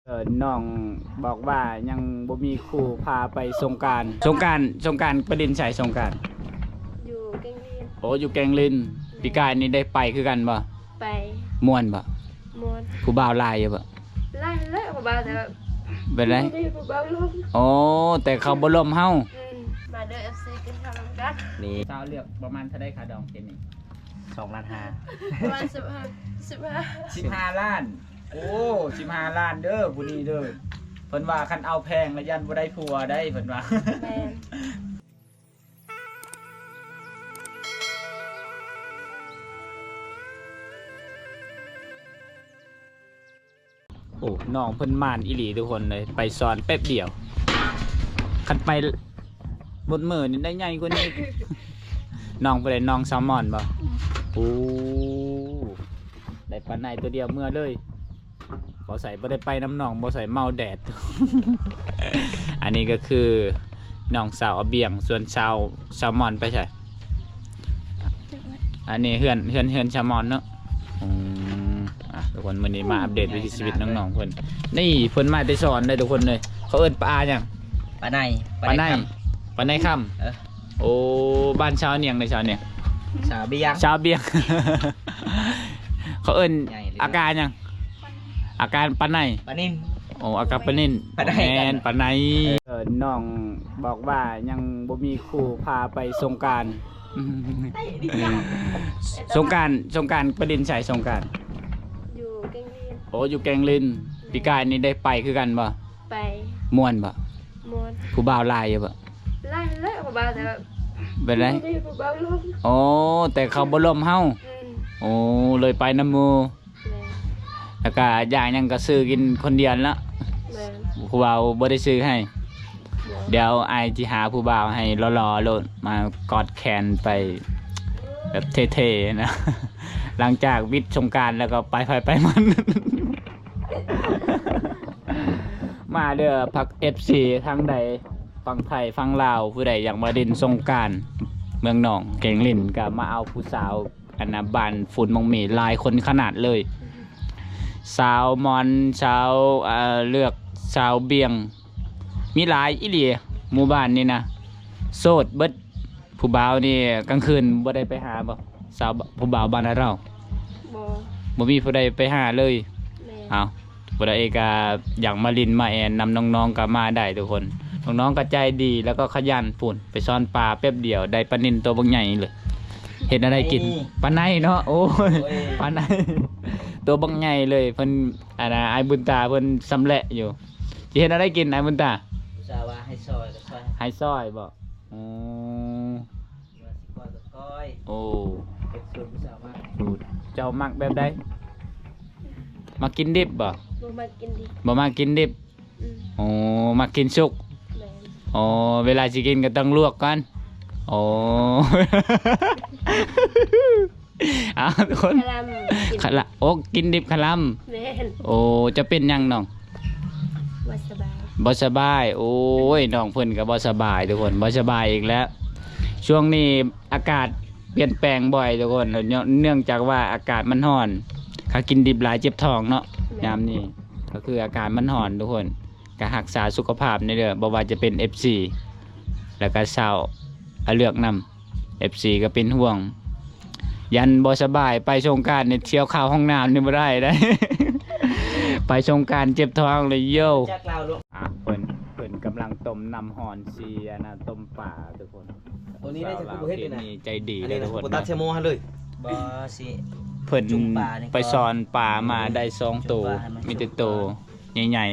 ເອີ ນ້ອງບອກວ່າຍັງບໍ່ມີຄູ່ພາໄປສົງການ. ສົງການ ສົງການໄປຫຼິ້ນໃສສົງການ? ຢູ່ແກ້ງລິ້ນ. ໂອ້ ຢູ່ແກ້ງລິ້ນ. ປີກາຍນີ້ໄດ້ໄປຄືກັນບໍ່? ໄປ. ມ່ວນບໍ່? ມ່ວນ. ຜູ້ບ່າວຫຼາຍຢູ່ບໍ່? ຫຼາຍແຫຼະຜູ້ບ່າວ ແຕ່ວ່າ ເປັນໃດ? ບໍ່ມີຜູ້ບ່າວລົມ. ໂອ້ ແຕ່ເຂົາບໍ່ລົມເຮົາ. ອືມ ມາເດີ ເອັຟຊີ ກິນເຂົ້ານຳກັນ. ນີ້ ສາວເລືອກປະມານເທົ່າໃດຄ່າດອງເປັນນີ້? ສອງລ້ານຫ້າ. ປະມານສິບຫ້າ ສິບຫ້າ ສິບຫ້າລ້ານ. ໂອ້ ສິບຫ້າລ້ານເດີຜູ້ນີ້ເດີ. ເພິ່ນວ່າຄັນເອົາແພງລະຢ້ານບໍ່ໄດ້ຜົວໄດ໋ ເພິ່ນວ່າ. ແມ່ນ. ໂອ້ ນ້ອງເພິ່ນມ່ານອີ່ຫຼີທຸກຄົນເລີຍ ໄປສອນແປັບດຽວ ຄັນໄປໝົດມື້ນີ້ໄດ້ໃຫຍ່ກວ່ານີ້. ນ້ອງຜູ້ໃດ? ນ້ອງແຊວມອນບໍ່? ອືມ. ໂອ້ ໄດ້ປາໄນຕົວດຽວເມືອເລີຍ. ບໍ່ໃສ່ ບໍ່ໄດ້ໄປນຳນ້ອງ ບໍ່ໃສ່ ເມົາແດດ. ອັນນີ້ກໍຄືນ້ອງສາວອາບຽງ ສ່ວນສາວ ແຊວມອນໄປໃສ? ອັນນີ້ເຮືອນ ເຮືອນ ເຮືອນແຊວມອນເນາະ. ອືມ ອ່ະ ທຸກຄົນ ມື້ນີ້ມາອັບເດດວິຖີຊີວິດນ້ອງໆເພິ່ນ. ນີ້ເພິ່ນມາແຕ່ສອນເດ້ທຸກຄົນເລີຍ. ເຂົາເອີ້ນປາຫຍັງ? ປາໄນ. ປາໄນ ປາໄນຄຳ ປາໄນຄຳ. ເອີ ໂອ້ ບ້ານຊາວຫຍັງເດ້? ຊາວຫຍັງ? ຊາວອາບຽງ. ຊາວອາບຽງ. ເຂົາເອີ້ນ ອາການຫຍັງ? ອາການປາໄນ. ປານິນ. ໂອ້ ອາການປານິນ. ປາໄນ. ແມ່ນ ປາໄນ. ເອີ ນ້ອງບອກວ່າຍັງບໍ່ມີຄູ່ພາໄປສົງການ. ສົງການ ສົງການໄປຫຼິ້ນໃສສົງການ? ຢູ່ແກ້ງລິ້ນ. ໂອ້ ຢູ່ແກ້ງລິ້ນ. ແມ່ນ. ປີກາຍນີ້ໄດ້ໄປຄືກັນບໍ່? ໄປ. ມ່ວນບໍ່? ມ່ວນ. ຜູ້ບ່າວຫຼາຍຢູ່ບໍ່? ຫຼາຍແຫຼະຜູ້ບ່າວ ແຕ່ວ່າ ເປັນໃດ? ບໍ່ມີຜູ້ບ່າວລົມ. ໂອ້ ແຕ່ເຂົາບໍ່ລົມເຮົາ. ອືມ. ໂອ້ ເລີຍໄປນຳໝູ່. ແມ່ນ. ແລ້ວກະຢາກຫຍັງກະຊື້ກິນຄົນດຽວລະ. ແມ່ນ. ຜູ້ບ່າວບໍ່ໄດ້ຊື້ໃຫ້. ບໍ່. ດຽວອ້າຍຊິຫາຜູ້ບ່າວໃຫ້ຫຼໍ່ໆໂລດ ມາກອດແຂນໄປແບບເທ່ໆນະ ຫຼັງຈາກວິດສົງການແລ້ວກໍໄປໃຜໄປມັນ. ມາເດີ ພັກເອັຟຊີທາງໃດ ຝັ່ງໄທ ຝັ່ງລາວ ຜູ້ໃດຢາກມາຫຼິ້ນສົງການເມືອງໜອງແກ້ງລິ້ນ ກໍມາເອົາຜູ້ສາວ ອັນນະ ບ້ານຝຸ່ນໝອກໝີ່ຫຼາຍຄົນຂະໜາດເລີຍ. ສາວມອນ ສາວ ເອີ ເລືອກ ສາວບຽງ ມີຫຼາຍອີ່ຫຼີ ໝູ່ບ້ານນີ້ນະ ໂສດເບິດ. ຜູ້ບ່າວນີ້ກາງຄືນບໍ່ໄດ້ໄປຫາບໍ່? ສາວ ຜູ້ບ່າວບ້ານເຮົາ? ບໍ່. ບໍ່ມີຜູ້ໃດໄປຫາເລີຍ? ແມ່ນ. ເອົ້າ ຜູ້ໃດກະຢາກມາຫຼິ້ນມາແອນນຳນ້ອງໆ ກໍມາໄດ້ທຸກຄົນ. ນ້ອງໆ ກໍໃຈດີ ແລ້ວກໍຂະຫຍັນ. ພຸ້ນ ໄປສອນປາແປັບດຽວ ໄດ້ປານິນຕົວບັກໃຫຍ່ເລີຍ. ເຮັດແນວໃດກິນ? ປາໄນ. ປາໄນເນາະ. ໂອ້ຍ ໂອ້ຍ ປາໄນ ຕົວບັກໃຫຍ່ເລີຍ. ເພິ່ນ ອັນນະ ອ້າຍບຸນຕາເພິ່ນຊຳແຫຼະຢູ່. ຊິເຮັດແນວໃດກິນ ອ້າຍບຸນຕາ? ຜູ້ສາວວ່າໃຫ້ຊອຍກໍຊອຍ. ໃຫ້ຊອຍບໍ່? ອືມ. ວ່າຊິກ້ອຍກໍກ້ອຍ. ໂອ້ ເຮັດສູດຜູ້ສາວມັກ. ສູດ ເຈົ້າມັກແບບໃດ? ມັກກິນດິບບໍ່? ບໍ່ມັກກິນດິບ. ບໍ່ມັກກິນດິບ. ອືມ. ໂອ້ ມັກກິນສຸກ. ແມ່ນ. ໂອ້ ເວລາຊິກິນກໍຕ້ອງລວກກ່ອນ. ໂອ້ ອ້າວ ທຸກຄົນ ຄະລຳ ຄະລະ ໂອ້ ກິນດິບຄະລຳ. ແມ່ນ. ໂອ້ ຈະເປັນຫຍັງນ້ອງ? ບໍ່ສະບາຍ. ບໍ່ສະບາຍ. ໂອ້ຍ ນ້ອງເພິ່ນກໍບໍ່ສະບາຍທຸກຄົນ ບໍ່ສະບາຍອີກແລ້ວ. ຊ່ວງນີ້ອາກາດປ່ຽນແປງບ່ອຍທຸກຄົນ ເນື່ອງ ເນື່ອງຈາກວ່າອາກາດມັນຮ້ອນ ຖ້າກິນດິບຫຼາຍເຈັບທ້ອງເນາະ. ແມ່ນ. ຍາມນີ້ກໍຄືອາກາດມັນຮ້ອນທຸກຄົນ ກໍຮັກສາສຸຂະພາບແດ່ເດີ ບໍ່ວ່າຈະເປັນເອັຟຊີ ແລ້ວກໍຊາວອາເລືອກນຳ. ເອັຟຊີກໍເປັນຫ່ວງ ຢ້ານບໍ່ສະບາຍ ໄປສົງການນີ້ຖ້ຽວເຂົ້າຫ້ອງນ້ຳນີ້ບໍ່ໄດ້ເດ້ ໄປສົງການເຈັບທ້ອງເລີຍໂຢ. ອ່າ ເພິ່ນ ເພິ່ນກຳລັງຕົ້ມນ້ຳຮ້ອນຊິ ອັນນະ ຕົ້ມປາທຸກຄົນ. ໂຕນີ້ໄດ້ຈະຄືບໍ່ເຮັດນີ້ນະ ໃຈດີເດີທຸກຄົນ. ບໍ່ຕັດໃສ່ໝໍ້ຫັ້ນເລີຍ. ບໍ່ຊິ ເພິ່ນໄປສອນປາມາໄດ້ສອງໂຕ ມີແຕ່ໂຕ ໃຫຍ່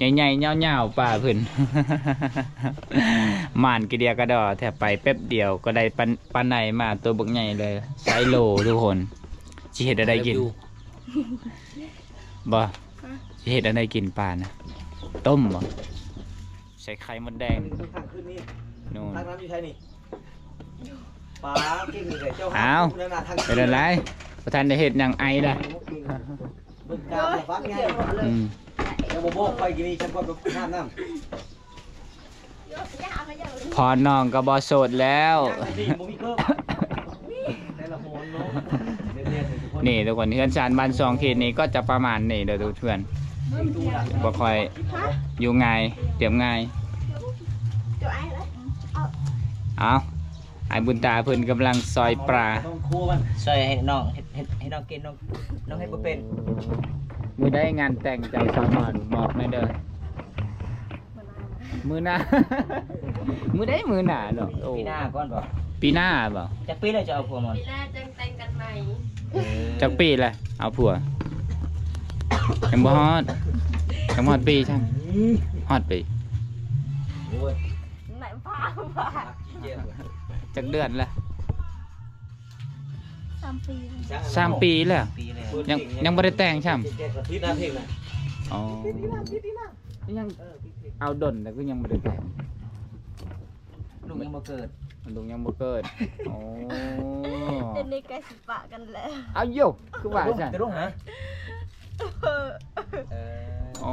ໆ ໃຫຍ່ໆ ຍາວໆ ປາເພິ່ນ ໝານກະເດຍກະດໍແທ້. ໄປແປັບດຽວກໍໄດ້ປາ ປາໄນມາໂຕບັກໃຫຍ່ເລີຍ ໄຊໂລທຸກຄົນ. ຊິເຮັດແນວໃດກິນ? ບໍ່ ຊິເຮັດແນວໃດກິນປານະ? ຕົ້ມບໍ່? ໃສ່ໄຂ່ມົດແດງ. ນີ້ ຕັກນ້ຳຢູ່ໃສນີ້? ປາເກັ່ງຢູ່ໃສ? ເຈົ້າ ອ້າວ ເປັນຈັ່ງໃດ? ບໍ່ທັນໄດ້ເຮັດຫຍັງ ໄອລະ. ເບິ່ງກາມບັກໃຫຍ່. ອືມ. ເຈົ້າບໍ່ບອກຂ້ອຍກິນນີ້ ສັນຂ້ອຍໄປຫາບນ້ຳ. ພໍນ້ອງກໍບໍ່ໂສດແລ້ວ. ຍັງຊິບໍ່ມີເກີບ. ແຕ່ລະຄົນເນາະ. ນີ້ທຸກຄົນ ເຮືອນຊານບ້ານຊ່ອງເຂດນີ້ກໍຈະປະມານນີ້ເດີທຸກເພື່ອນ. ບໍ່ຄ່ອຍຢູ່ງ່າຍ ລຽບງ່າຍ. ເອົາ ອ້າຍບຸນຕາເພິ່ນກຳລັງຊອຍປາ ຊອຍໃຫ້ນ້ອງເຮັດ ເຮັດໃຫ້ນ້ອງກິນ. ນ້ອງ ນ້ອງເຮັດບໍ່ເປັນ. ມື້ໃດງານແຕ່ງເຈົ້າສາວມອນ ບອກແດ່ເດີ. ມື້ໜ້າ ມື້ໃດມື້ໜ້າເນາະ. ໂອ້ ປີໜ້າກ່ອນບໍ? ປີໜ້າບໍ? ຈັກປີແລ້ວຈະເອົາຜົວມອນ? ປີໜ້າຈັ່ງແຕ່ງກັນໃໝ່. ເອີ ຈັກປີແລ້ວເອົາຜົວ? ຍັງບໍ່ຮອດ ຍັງບໍ່ຮອດປີຊ້ຳ. ຮອດປີ. ໂອ້ຍ ໄໝ່ພາ ພາ ຈັກເດືອນແລ້ວ? ສາມປີ. ສາມປີແລ້ວ ສາມປີແລ້ວ ຍັງ ຍັງບໍ່ໄດ້ແຕ່ງຊ້ຳ. ອໍ ຍັງ ເອົາດົນແລ້ວຄືຍັງບໍ່ໄດ້ແຕ່ງ. ລູກຍັງບໍ່ເກີດ ລູກຍັງບໍ່ເກີດ. ໂອ້ ດຽວນີ້ໃກ້ຊິປະກັນແລ້ວ. ອ້າວໂຢ ຄືວ່າຊັ້ນ? ແຕ່ລູກຫາ ເອີ ໂອ້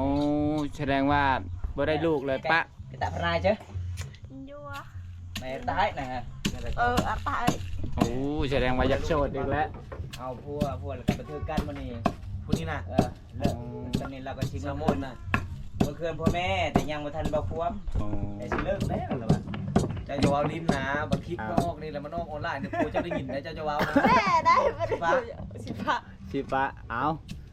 ສະແດງວ່າບໍ່ໄດ້ລູກເລີຍປະ. ກະຕະພະນາຍເຈີ ຢູ່ ແມ່ຕາຍນະ. ເອີ ອາຕາຍ. ໂອ້ ສະແດງວ່າຢາກໂສດອີກແລ້ວ. ເອົາຜົວ ຜົວແລ້ວກໍໄປຖືກກັນມື້ນີ້ ຜູ້ນີ້ນະ. ເອີ ເລີກ ອໍ ຕອນນີ້ລາວກໍຊິເມືອ ສາວມອນນະ ເມືອເຮືອນພໍ່ແມ່ ແຕ່ຍັງບໍ່ທັນເວົ້າຄວາມ. ອໍ ແຕ່ຊິເລີກແລ້ວລະວ່າ. ເຈົ້າຈະເວົ້າຫຼິ້ນນະ ບັກຄລິບ ອ່າ ມັນອອກນີ້ແລ້ວ ມັນອອກອອນລາຍນີ້ ຜູ້ເຈົ້າໄດ້ຍິນໄດ້ ເຈົ້າຈະເວົ້ານະ. ແມ່ໄດ້ ຊິປະ ຊິປະ ເອົາ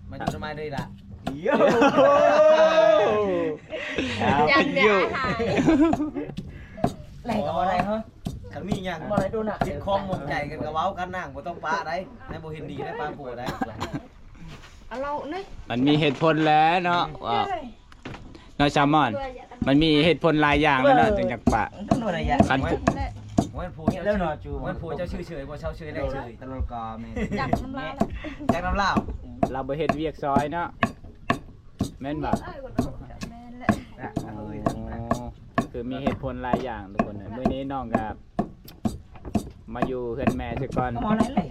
ມາຢູ່ນຳອ້າຍເດີລະ. ໂຢ ຢ້ານແມ່ອ້າຍຫາຍ ແລ້ວກໍບໍ່ໄດ້ເຮີ. ຄັນມີຫຍັງບໍ່ໄດ້ໂດນນະ ຕິດຄອງໝົງໃຈກັນກໍເວົ້າກັນນາງ ບໍ່ຕ້ອງປະໄດ໋ ໃຫ້ບໍ່ເຫັນດີໄດ້ປະຜົວໄດ໋. ເອົາເລົ່ານີ້ ມັນມີເຫດຜົນແຫຼະເນາະ ວ່າ ເນາະ ສາວມອນ ມັນມີເຫດຜົນຫຼາຍຢ່າງແຫຼະເນາະ ເອີ ຈຶ່ງຢາກປະ. ຄັນ ໂອ້ຍ ຜູ້ນີ້ແລ້ວເນາະ ໂອ້ຍ ຜູ້ເຈົ້າຊື່ເສີຍ ບໍ່ເຊົາເຊີຍແລງເຊີຍ ຕະຫຼອດການ ຢາກນຳລາວ ຢາກນຳລາວ ລາວບໍ່ເຮັດວຽກຊອຍເນາະ. ແມ່ນບໍ່? ແມ່ນແຫຼະ. ໂອ້ ຄືມີເຫດຜົນຫຼາຍຢ່າງທຸກຄົນ. ມື້ນີ້ນ້ອງກໍມາຢູ່ເຮືອນແມ່ຊະກ່ອນ.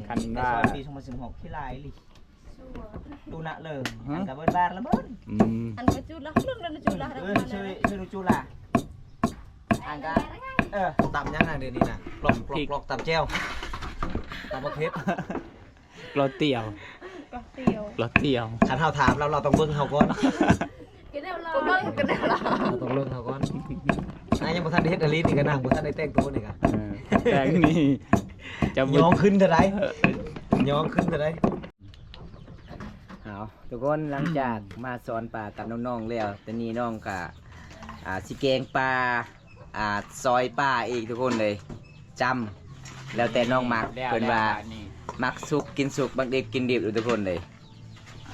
ຄັນວ່າປີສອງພັນສິບຫົກ ຂີ້ຫຼາຍອີ່ຫຼີ ດູນະເລີຍ ຫື ອັນກະເບີດບາດລະເບີດ. ອືມ ອັນກະຈູດລະເລື່ອງລະຈູດລະ ເອີ ເຊີຍ ເຊີຍດູຈູດລະ ອັນກະ ເອີ ຕຳຫຍັງນະດຽວນີ້ນະ? ກລອກ ກລອກ ຕຳແຈ່ວ ຕຳບັກເຜັດ. ກລອກຕຽວ ກລອກຕຽວ ກລອກຕຽວ. ຄັນເຮົາຖາມລາວ ລາວຕ້ອງເບິ່ງເຮົາກ່ອນ. ກໍເບິ່ງກັນແລ້ວລະ ລາວຕ້ອງເບິ່ງເຮົາກ່ອນ. ນາງຍັງບໍ່ທັນໄດ້ເຮັດອາລີນີ້ ກໍນາງບໍ່ທັນໄດ້ແຕ່ງໂຕນີ້ກະ ເອີ ແຕ່ງນີ້ຈະ ຍ້ອງຂຶ້ນເທົ່າໃດ ຍ້ອງຂຶ້ນເທົ່າໃດ. ເອົາ ທຸກຄົນ ຫຼັງຈາກມາສອນປາກັບນ້ອງໆແລ້ວ ຕອນນີ້ນ້ອງກະ ອ່າ ຊິແກງປາ ອ່າ ຊອຍປາອີກທຸກຄົນເລີຍ ຈ້ຳ ແລ້ວແຕ່ນ້ອງມັກ. ແລ້ວ ເພິ່ນວ່າ ແລ້ວບາດນີ້ ມັກສຸກກິນສຸກ ມັກດິບກິນດິບທຸກຄົນເລີຍ.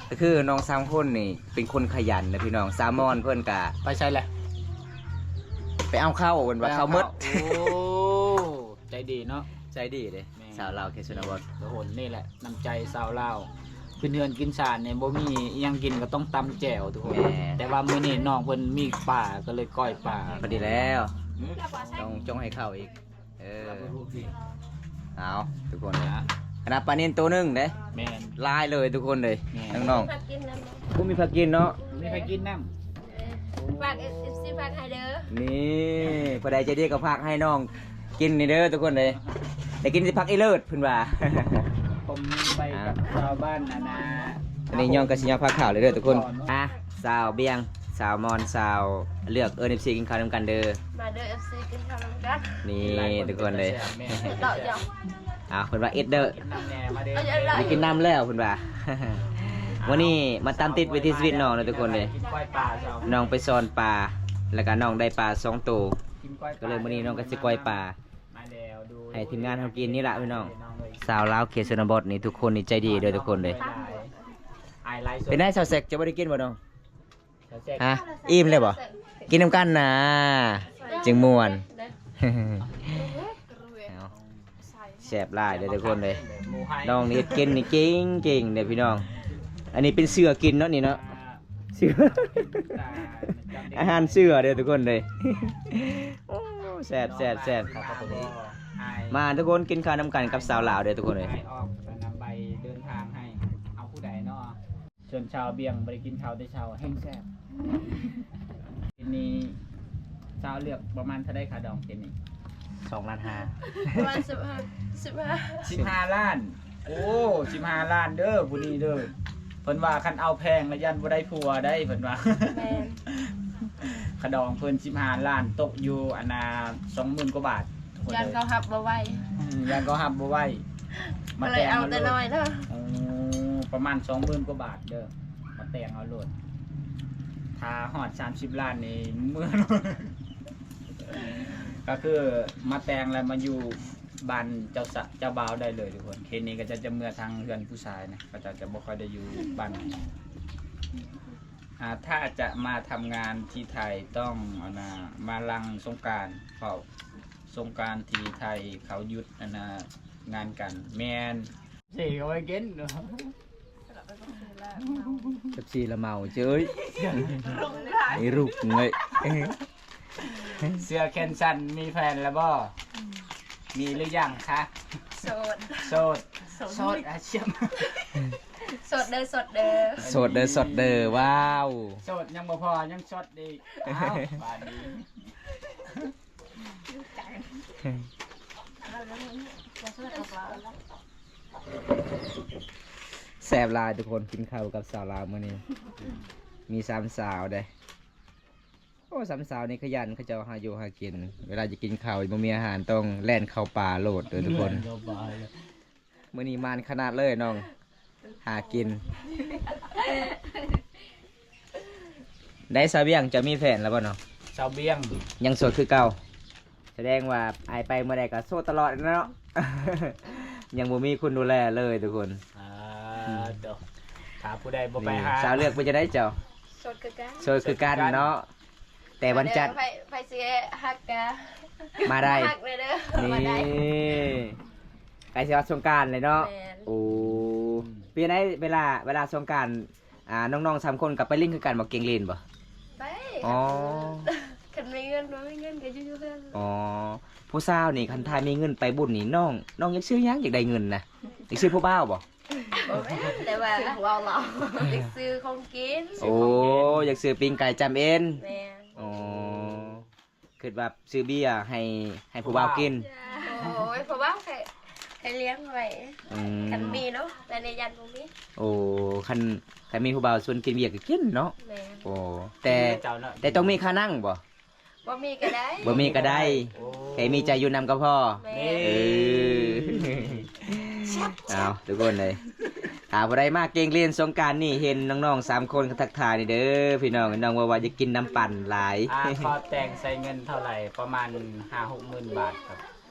ກໍຄືນ້ອງສາມຄົນນີ້ເປັນຄົນຂະຫຍັນນະພີ່ນ້ອງ. ສາວມອນເພິ່ນກະ ໄປໃສລະ? ໄປເອົາເຂົ້າ ເພິ່ນວ່າເຂົ້າໝົດ. ໂອ້ ໃຈດີເນາະ ໃຈດີເດ້. ແມ່ນ ສາວລາວເຂດຊົນນະບົດ ທຸກຄົນ. ນີ້ແຫຼະນ້ຳໃຈຊາວລາວ ຂຶ້ນເຮືອນກິນຊານນີ້ ບໍ່ມີອີ່ຫຍັງກິນກໍຕ້ອງຕຳແຈ່ວທຸກຄົນ. ແມ່ນ ແຕ່ວ່າມື້ນີ້ນ້ອງເພິ່ນມີປາ ກໍເລີຍກ້ອຍປາ ພໍດີແລ້ວ. ຕ້ອງຈົ່ງໃຫ້ເຂົ້າອີກ. ເອີ ເອົາ ທຸກຄົນເລີຍ ຂະໜາດປານິນໂຕໜຶ່ງເດ້. ແມ່ນ ຫຼາຍເລີຍທຸກຄົນເລີຍ. ແມ່ນ ນ້ອງໆ ບໍ່ມີຜັກກິນເນາະ ບໍ່ມີຜັກກິນນຳ. ຝາກເອັຟຊີຝາກໃຫ້ເດີ. ນີ້ ຜູ້ໃດໃຈດີກໍຝາກໃຫ້ນ້ອງກິນນີ້ເດີທຸກຄົນເລີຍ. ໄດ້ກິນແຕ່ຜັກອີເລີດເພິ່ນວ່າ. ຜົມໄປກັບຊາວບ້ານນານາ. ອັນນີ້ຍ້ອງກໍຊິຍ້ອງຜ້າຂາວເລີຍເດີທຸກຄົນ. ອ່ະ ສາວບຽງ ສາວມອນ ສາວເລືອກ ເອີ້ນເອັຟຊີກິນເຂົ້ານຳກັນເດີ. ມາເດີ ເອັຟຊີ ກິນເຂົ້ານຳກັນ. ນີ້ທຸກຄົນເລີຍ. ເອົາ ເພິ່ນວ່າອິດເດີ ກິນນ້ຳແດ່ ມາເດີ. ໄດ້ກິນນ້ຳແລ້ວເພິ່ນວ່າ. ມື້ນີ້ມາຕາມຕິດວິຖີຊີວິດນ້ອງເດີທຸກຄົນເລີຍ. ນ້ອງໄປສອນປາ ແລ້ວກໍນ້ອງໄດ້ປາສອງໂຕ ກໍເລີຍມື້ນີ້ນ້ອງກໍຊິກ້ອຍປາ ໃຫ້ທີມງານເຮົາກິນນີ້ລະພີ່ນ້ອງ. ສາວລາວເຂດຊົນນະບົດນີ້ ທຸກຄົນນີ້ໃຈດີເດີທຸກຄົນເດີ. ເປັນໄດສາວແຊັກ ເຈົ້າບໍ່ໄດ້ກິນບໍ່ນ້ອງ? ຮະ? ອີ່ມແລ້ວບໍ່? ກິນນຳກັນນາ ຈຶ່ງມ່ວນ. ເອົາ ແຊບຫຼາຍເດີທຸກຄົນເດີ. ນ້ອງນີ້ເຮັດກິນນີ້ເກັ່ງໆເດີພີ່ນ້ອງ. ອັນນີ້ເປັນເສືອກິນເນາະນີ້ເນາະ ເສືອ ອາຫານເສືອເດີທຸກຄົນເດີ. ໂອ້ ແຊບໆໆ. ມາທຸກຄົນ ກິນເຂົ້ານຳກັນກັບສາວລາວເດີທຸກຄົນເດີ. ເດີນທາງໃຫ້ ເອົາຜູ້ໃດເນາະ? ສ່ວນຊາວບຽງບໍ່ໄດ້ກິນເຂົ້າແຕ່ເຊົ້າ ແຮງແຊບ. ກິນນີ້ ຊາວເລືອກປະມານເທົ່າໃດ ຄ່າດອງກິນນີ້? ສອງລ້ານຫ້າ. ປະມານສິບຫ້າ ສິບຫ້າ ສິບຫ້າລ້ານ. ໂອ້ ສິບຫ້າລ້ານເດີຜູ້ນີ້ເດີ. ເພິ່ນວ່າຄັນເອົາແພງລະຢ້ານບໍ່ໄດ້ຜົວໄດ໋ ເພິ່ນວ່າ. ແມ່ນ. ຄ່າດອງເພິ່ນສິບຫ້າລ້ານ ຕົກຢູ່ອັນນ່າ ສອງໝື່ນກວ່າບາດ. ຢ້ານເຂົາຮັບບໍ່ໄຫວ. ອືມ ຢ້ານເຂົາຮັບບໍ່ໄຫວ ມາແຕ່ງເອົາແຕ່ນ້ອຍເດີ. ໂອ້ ປະມານສອງໝື່ນກວ່າບາດເດີ ມາແຕ່ງເອົາໂລດ. ຖ້າຮອດສາມສິບລ້ານນີ້ເມືອ ກໍຄືມາແຕ່ງແລ້ວມາຢູ່ບ້ານເຈົ້າສະ ເຈົ້າບ່າວໄດ້ເລີຍທຸກຄົນ. ເຂດນີ້ເຂົາເຈົ້າຈະເມືອທາງເຮືອນຜູ້ຊາຍນະ ເຂົາເຈົ້າຈະບໍ່ຄ່ອຍໄດ້ຢູ່ບ້ານ. ອ່າ ຖ້າຈະມາທຳງານທີ່ໄທຕ້ອງ ອັນນ່າ ມາຫຼັງສົງການ ເພາະສົງການທີ່ໄທເຂົາຢຸດ ອັນນ່າ ງານກັນ. ແມ່ນ. ເສເອົາໄວ້ກິນ. ເປັບຊີລະເມົາເຈີ້ຍ ໄອ້ລຸກເອີຍ. ເສື້ອແຂນສັ້ນມີແຟນແລ້ວບໍ່? ມີຫຼືຍັງຄະ? ໂສດ. ໂສດ. ໂສດ. ໂສດອາຊີບ. ໂສດເດີ ໂສດເດີ. ໂສດເດີ ໂສດເດີ. ວ້າວ ໂສດຍັງບໍ່ພໍ ຍັງໂສດອີກ. ອ້າວ ບາດນີ້. ແຊບຫຼາຍທຸກຄົນ ກິນເຂົ້າກັບສາວລາວມື້ນີ້ ມີສາມສາວເດ້. ໂອ້ ສາມສາວນີ້ຂະຫຍັນ ເຂົາເຈົ້າຫາຢູ່ຫາກິນ ເວລາຈະກິນເຂົ້າບໍ່ມີອາຫານ ຕ້ອງແລ່ນເຂົ້າປ່າໂລດເດີທຸກຄົນ. ແລ່ນເຂົ້າປ່າ. ມື້ນີ້ໝານຂະໜາດເລີຍນ້ອງ ຫາກິນ. ໄດ້ ສາວບຽງ ເຈົ້າມີແຟນແລ້ວບໍ່ເນາະ? ສາວບຽງ ຍັງໂສດຄືເກົ່າ. ສະແດງວ່າອ້າຍໄປເມື່ອໃດກໍໂສດຕະຫຼອດເນາະ. ຍັງບໍ່ມີຄົນດູແລເລີຍທຸກຄົນ. ອ່າ ໂຕ ຖ້າຜູ້ໃດບໍ່ໄປຫາ ນີ້ ສາວເລືອກເປັນຈັ່ງໃດເຈົ້າ? ໂສດຄືກັນ. ໂສດຄືກັນເນາະ. ແຕ່ວັນຈັນ ໃຜ ໃຜຊິຮັກກະມາໄດ້ ຮັກເດີ ນີ້ ມາໄດ້. ໃກ້ຊິຮອດສົງການແລ້ວເນາະ. ແມ່ນ. ໂອ້ ເປັນໃດ ເວລາ ເວລາສົງການ ອ່າ ນ້ອງໆສາມຄົນກໍໄປຫຼິ້ນຄືກັນບໍ່? ເກັ່ງຫຼິ້ນບໍ່? ໄປ. ອໍ ຄັນມີເງິນ ບໍ່ມີເງິນກໍຢູ່ ຢູ່ເຮືອນ. ອໍ ຜູ້ສາວນີ້ ຄັນຖ້າມີເງິນໄປບຸນນີ້ ນ້ອງ ນ້ອງຢາກຊື້ຫຍັງ? ຢາກໄດ້ເງິນນະ ຢາກຊື້ຜູ້ບ່າວບໍ່? ບໍ່ແມ່ນ ແຕ່ວ່າ ຊື້ເວົ້າເລົ່າ ຢາກຊື້ຂອງກິນ. ໂອ້ ຢາກຊື້ປີ້ງໄກ່ຈ້ຳເອັນ. ແມ່ນ. ອໍ ຄິດວ່າຊື້ເບຍໃຫ້ ໃຫ້ຜູ້ບ່າວກິນ. ໂອ້ຍ ຜູ້ບ່າວໃຫ້ ໃຫ້ລ້ຽງໄວ້. ອືມ ຄັນມີເນາະ ແຕ່ໃນຢ້ານບໍ່ມີ. ໂອ້ ຄັນ ຄັນມີຜູ້ບ່າວຊວນກິນເບຍກໍກິນເນາະ. ແມ່ນ. ໂອ້ ແຕ່ ແຕ່ຕ້ອງມີຄ່ານັ່ງບໍ່? ບໍ່ມີກໍໄດ້ ບໍ່ມີກໍໄດ້. ໂອ້ ແຄ່ມີໃຈຢູ່ນຳກໍພໍ. ແມ່ນ. ເອີ ເອົາ ທຸກຄົນເອີຍ ຖ້າຜູ້ໃດມາເກັ່ງຫຼິ້ນສົງການນີ້ ເຫັນນ້ອງໆສາມຄົນກໍທັກທາຍນີ້ເດີພີ່ນ້ອງ. ນ້ອງວ່າ ວ່າຢາກກິນນ້ຳປັ່ນຫຼາຍ. ອ່າ ຂໍແຕ່ງໃຊ້ເງິນເທົ່າໃດ? ປະມານຫ້າຫົກໝື່ນບາດຄັບ.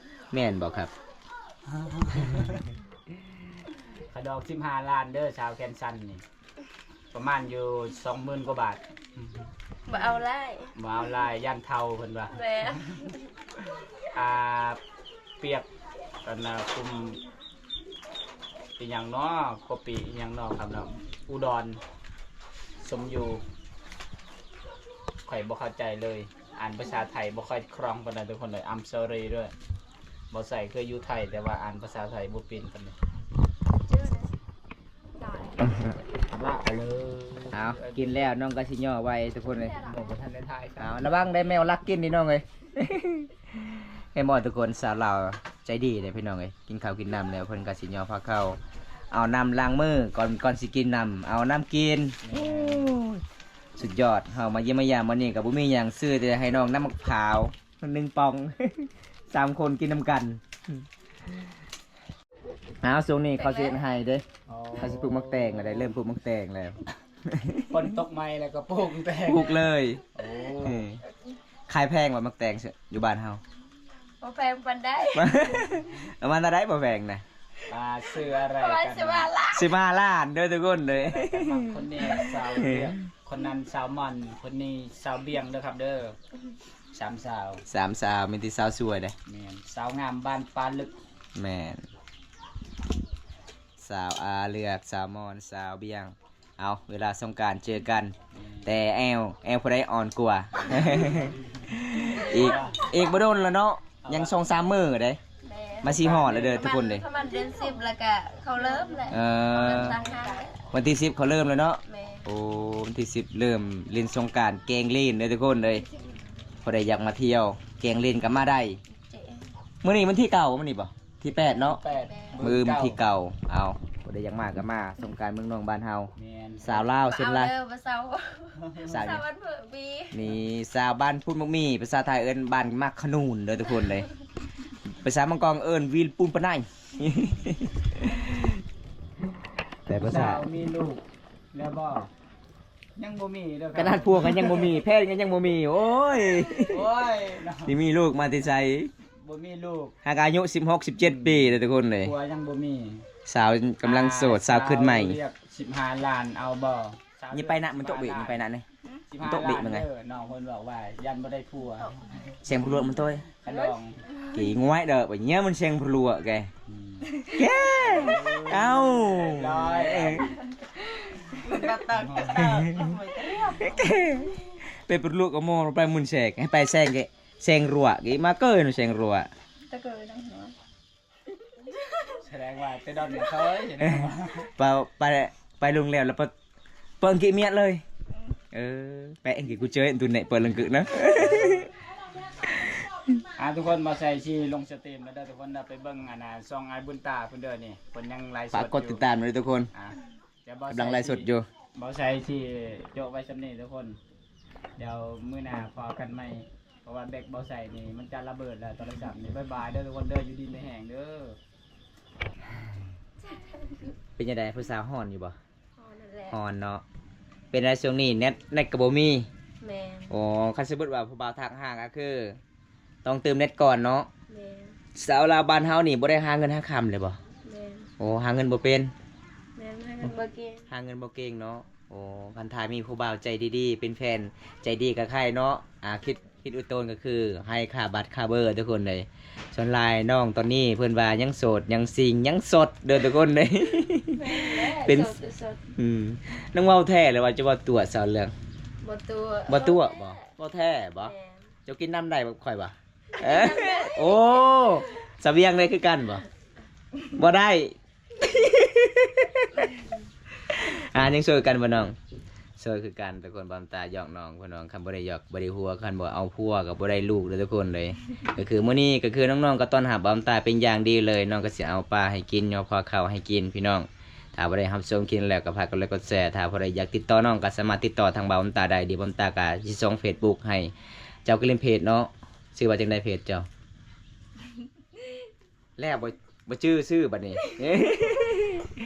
ແມ່ນບໍ່ຄັບ? ຄ່າດອກສິບຫ້າລ້ານເດີ ສາວແຂນສັ້ນນີ້. ປະມານຢູ່ສອງໝື່ນກວ່າບາດ. ບໍ່ເອົາຫຼາຍ ບໍ່ເອົາຫຼາຍ ຢ້ານເຖົ້າເພິ່ນວ່າ. ແມ່ນ. ອ່າ ປຽກ ອັນນ່າ ກຸ່ມອີ່ຫຍັງເນາະ ກະປິອີ່ຫຍັງເນາະຄັບເນາະ ອຸດອນ ສົມຢູ່. ຂ້ອຍບໍ່ເຂົ້າໃຈເລີຍ ອ່ານພາສາໄທບໍ່ຄ່ອຍຄ່ອງປານໃດທຸກຄົນເອີຍ. I'm sorry ດ້ວຍ ບໍ່ໃສ່ເຄີຍຢູ່ໄທ ແຕ່ວ່າອ່ານພາສາໄທບໍ່ເປັນປານໃດ. ລະເລີຍ. ເອົາ ກິນແລ້ວນ້ອງກໍຊິຍໍໄວ້ທຸກຄົນເອີຍ. ບໍ່ທັນໄດ້ຖ່າຍ. ເອົາ ລະວັງໄດ້ແມວລັກກິນນີ້ນ້ອງເອີຍ. ເຫັນບໍ່ທຸກຄົນ ສາວລາວໃຈດີເດ້ພີ່ນ້ອງເອີຍ. ກິນເຂົ້າກິນນ້ຳແລ້ວ ເພິ່ນກໍຊິຍໍພາເຂົ້າ ເອົານ້ຳລ້າງມືກ່ອນ ກ່ອນຊິກິນນ້ຳ ເອົານ້ຳກິນ. ໂອ້ຍ ສຸດຍອດ. ເຮົາມາຢ້ຽມມາຢາມມື້ນີ້ກໍບໍ່ມີຫຍັງ ຊື້ແຕ່ໃຫ້ນ້ອງນ້ຳໝາກພ້າວ ໜຶ່ງປ່ອງ ສາມຄົນກິນນຳກັນ. ອ້າວ ຊ່ວງນີ້ເຂົາຊິເຮັດໄຮ່ເດ້. ອໍ ເຂົາຊິປູກໝາກແຕງແລ້ວເດ້ ເລີ່ມປູກໝາກແຕງແລ້ວ. ຝົນຕົກໃໝ່ແລ້ວກໍປູກແຕງ ປູກເລີຍ. ໂອ້ ເອີ ຂາຍແພງບໍ່ໝາກແຕງຢູ່ບ້ານເຮົາ? ບໍ່ແພງປານໃດ. ປະມານເທົ່າໃດບໍ່ແພງນະ? ອ່າ ຊື້ອາໄລກັນ ປະມານສິບຫ້າລ້ານ ສິບຫ້າລ້ານເດີທຸກຄົນເດີ. ຄົນນີ້ສາວເບຍ ຄົນນັ້ນສາວມ່ອນ ຄົນນີ້ສາວບຽງເດີຄັບເດີ. ສາມສາວ ສາມສາວ ມີແຕ່ສາວສວຍເດ້. ແມ່ນ. ສາວງາມບ້ານປ່າລຶກ. ແມ່ນ. ສາວອາເລືອກ ສາວມ່ອນ ສາວບຽງ. ເອົາ ເວລາສົງການເຈີກັນ. ແມ່ນ. ແຕ່ແອວ ແອວຜູ້ໃດອ່ອນກວ່າ? ອີກ ອີກບໍ່ດົນແລ້ວເນາະ ຍັງສອງສາມມື້ເດ້. ແມ່ນ. ມາຊິຮອດແລ້ວເດີທຸກຄົນເດ້. ປະມານເດືອນສິບແລ້ວກະເຂົາເລີ່ມແລ້ວ. ເອີ ເຂົາເລີ່ມສ້າງງານແລ້ວ. ວັນທີສິບເຂົາເລີ່ມແລ້ວເນາະ. ແມ່ນ. ໂອ້ ວັນທີສິບເລີ່ມຫຼິ້ນສົງການ ແກງຫຼິ້ນເດີທຸກຄົນເດີ. ຜູ້ໃດຢາກມາທ່ຽວແກງຫຼິ້ນກໍມາໄດ້. ມື້ນີ້ວັນທີເກົ້າ ມື້ນີ້ບໍ່? ທີແປດເນາະ. ແປດ. ມື້ອື່ນທີເກົ້າ. ເອົາ ໃດຢາກມາກໍມາ ສົງການເມືອງນອງບ້ານເຮົາ. ແມ່ນ ສາວລາວສ່ວນຫຼາຍ ເອົາເດີ ບໍ່ເຊົາ ສາວຫຍັງ? ສາວບ້ານເພີກບີ. ນີ້ສາວບ້ານພຸດໝາກໝີ່ ພາສາໄທເອີ້ນບ້ານໝາກຂະໜູນເດີທຸກຄົນເດີ. ພາສາບາງກອງເອີ້ນວີລປູນປາໄນ. ແຕ່ພາສາ ສາວມີລູກແລ້ວບໍ່? ຍັງບໍ່ມີເດີ. ຂະໜາດຜົວກໍຍັງບໍ່ມີ ແຟນກໍຍັງບໍ່ມີ. ໂອ້ຍ ໂອ້ຍເນາະ ຊິມີລູກມາແຕ່ໃສ? ບໍ່ມີລູກ ຫາກອາຍຸສິບຫົກ ສິບເຈັດປີເດີທຸກຄົນເດີ. ຜົວຍັງບໍ່ມີ ສາວກຳລັງໂສດ ອ່າ ສາວຂຶ້ນໃໝ່. ສາວຮຽກສິບຫ້າລ້ານເອົາບໍ່? ຍິບໄປນະ ມັນຕົກເບະ ຍິບໄປນະນີ້ ສິບຫ້າລ້ານເດີ. ນ້ອງເພິ່ນບອກວ່າຢ້ານບໍ່ໄດ້ຜົວ. ແຊງຜູ້ຫຼວງມັນໂຕຍ ຂະດອງ ກີງວຍເດີ ໄປເຍມັນແຊງຜູ້ຫຼວງແກ. ອືມ ແກ ເອົ້າ ເອີ ເປັນຜູ້ຫຼວງກໍໂມໄປໝຸ່ນແຊງ ໃຫ້ໄປແຊງແກ ແຊງຮົ້ວ ກີມາເກີນແຊງຮົ້ວ ຕະເກີນ ສະແດງວ່າແຕ່ດອນເຄີຍ ໄປ ໄປ ໄປລົງແລ້ວ ແລ້ວເປີດ ເປີດອັງກິມຽດເລີຍ. ເອີ ແປະອັງກິກູເຈີຍຕຸນເນເປີດລັງກຶນະ. ອ່າ ທຸກຄົນ ບ່າວໄຊຊິລົງສະຕຣີມແລ້ວເດີທຸກຄົນເດີ. ໄປເບິ່ງອັນນ່າຊ່ອງອ້າຍບຸນຕາເພິ່ນເດີນີ້ ເພິ່ນຍັງໄລສົດ ຝາກກົດຕິດຕາມເດີທຸກຄົນ. ອ່າ ຈະ ບ່າວໄຊ ກຳລັງໄລສົດຢູ່ ບ່າວໄຊຊິໂຈະໄວ້ສ່ຳນີ້ທຸກຄົນ. ດຽວມື້ໜ້າພໍ້ກັນໃໝ່ ເພາະວ່າແບັກບ່າວໄຊນີ້ມັນຈະລະເບີດແລ້ວ ໂທລະສັບນີ້. ບາຍບາຍເດີທຸກຄົນເດີ ຢູ່ດີມີແຮງເດີ. ເປັນຈັ່ງໃດ ຜູ້ສາວຮ້ອນຢູ່ບໍ່? ຮ້ອນນັ້ນແຫຼະ ຮ້ອນເນາະ. ເປັນໄດຊ່ວງນີ້ແນັດ ແນັດກໍບໍ່ມີ? ແມ່ນ. ໂອ້ ຄັນສົມມຸດວ່າຜູ້ບ່າວທັກຫາກໍຄືຕ້ອງຕື່ມແນັດກ່ອນເນາະ. ແມ່ນ. ສາວລາວບ້ານເຮົານີ້ບໍ່ໄດ້ຫາເງິນຫາຄຳເລີຍບໍ່? ແມ່ນ. ໂອ້ ຫາເງິນບໍ່ເປັນ? ແມ່ນ ຫາເງິນບໍ່ເກັ່ງ ຫາເງິນບໍ່ເກັ່ງເນາະ. ໂອ້ ຄັນຖ້າມີຜູ້ບ່າວໃຈດີໆ ເປັນແຟນໃຈດີກໍໄຄເນາະ. ອ່າ ຄິດ ຄິດອຸດໂຕນກໍຄືໃຫ້ຄ່າບັດຄ່າເບີທຸກຄົນເລີຍ. ສ່ວນຫຼາຍນ້ອງຕອນນີ້ເພິ່ນວ່າຍັງໂສດ ຍັງຊິງ ຍັງສົດເດີທຸກຄົນເລີຍ. ແມ່ນແຫຼະ ເປັນ ສົດ ສົດ ອືມ ນ້ອງເວົ້າແທ້ຫຼືວ່າຈະເວົ້າຕົວະສາວເລື່ອງ? ບໍ່ຕົວະ ບໍ່ຕົວະບໍ່? ເວົ້າແທ້ບໍ່? ແມ່ນ. ເຈົ້າກິນນ້ຳໄດ້ບໍ່ ຂ້ອຍບໍ່? ເອີ ໂອ້ ສະບຽງໄດ້ຄືກັນບໍ່? ບໍ່ໄດ້. ອ່າ ຍັງໂສດຄືກັນບໍ່ນ້ອງ? ໂສດຄືກັນທຸກຄົນ. ບ່າວຕາຢອກນ້ອງ ພີ່ນ້ອງ ຄັນບໍ່ໄດ້ຢອກບໍ່ໄດ້ຫົວ ຄັນບໍ່ເອົາຜົວກໍບໍ່ໄດ້ລູກເດີທຸກຄົນເລີຍ. ກໍຄືມື້ນີ້ກໍຄືນ້ອງໆກໍຕ້ອນຮັບບ່າວຕາເປັນຢ່າງດີເລີຍ. ນ້ອງກໍຊິເອົາປາໃຫ້ກິນ ຍໍພາເຂົ້າໃຫ້ກິນພີ່ນ້ອງ. ຖ້າຜູ້ໃດຮັບຊົມຄລິບແລ້ວກໍຝາກກົດໄລກົດແຊ. ຖ້າຜູ້ໃດຢາກຕິດຕໍ່ນ້ອງກໍສາມາດຕິດຕໍ່ທາງບ່າວຕາໄດ້ເດີ. ບ່າວຕາກໍຊິສົ່ງເຟສບຸກໃຫ້ເຈົ້າ ກະລິມເພຈເນາະ. ຊື່ວ່າຈັ່ງໃດເພຈເຈົ້າ? ແລ້ວບໍ່ ບໍ່ຈື່ຊື່ບັດນີ້.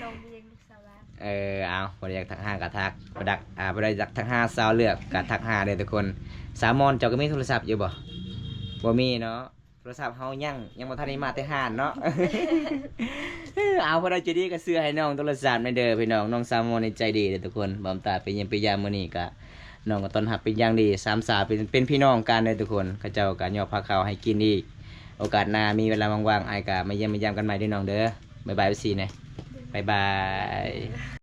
ນ້ອງວຽງລູກສາວລາວ. ເອີ ເອົາ ຜູ້ໃດຢາກທັກຫາກໍທັກ ບໍ່ດັກ ອ່າ ຜູ້ໃດຢາກທັກຫາສາວເລືອກກໍທັກຫາເດີທຸກຄົນ. ສາວມອນ ເຈົ້າກໍມີໂທລະສັບຢູ່ບໍ່? ບໍ່ມີເນາະ. ໂທລະສັບເຮົາຍັງ ຍັງບໍ່ທັນໄດ້ມາແຕ່ຮ້ານເນາະ. ເອົາ ຜູ້ໃດໃຈດີກໍເຊື່ອໃຫ້ນ້ອງໂທລະສັບແດ່ເດີພີ່ນ້ອງ. ນ້ອງສາວມອນນີ້ໃຈດີເດີທຸກຄົນ. ບ່າວຕາໄປຢ້ຽມໄປຢາມມື້ນີ້ກໍ ນ້ອງກໍຕ້ອນຮັບເປັນຢ່າງດີ. ສາມສາວເປັນ ເປັນພີ່ນ້ອງກັນເດີທຸກຄົນ. ເຂົາເຈົ້າກໍຍໍພາເຂົ້າໃຫ້ກິນອີກ. ໂອກາດໜ້າມີເວລາວ່າງໆ ອ້າຍກໍມາຢ້ຽມມາຢາມກັນໃໝ່ເດີນ້ອງເດີ. ບາຍບາຍ ເອັຟຊີ ແດ່. ບາຍບາຍ.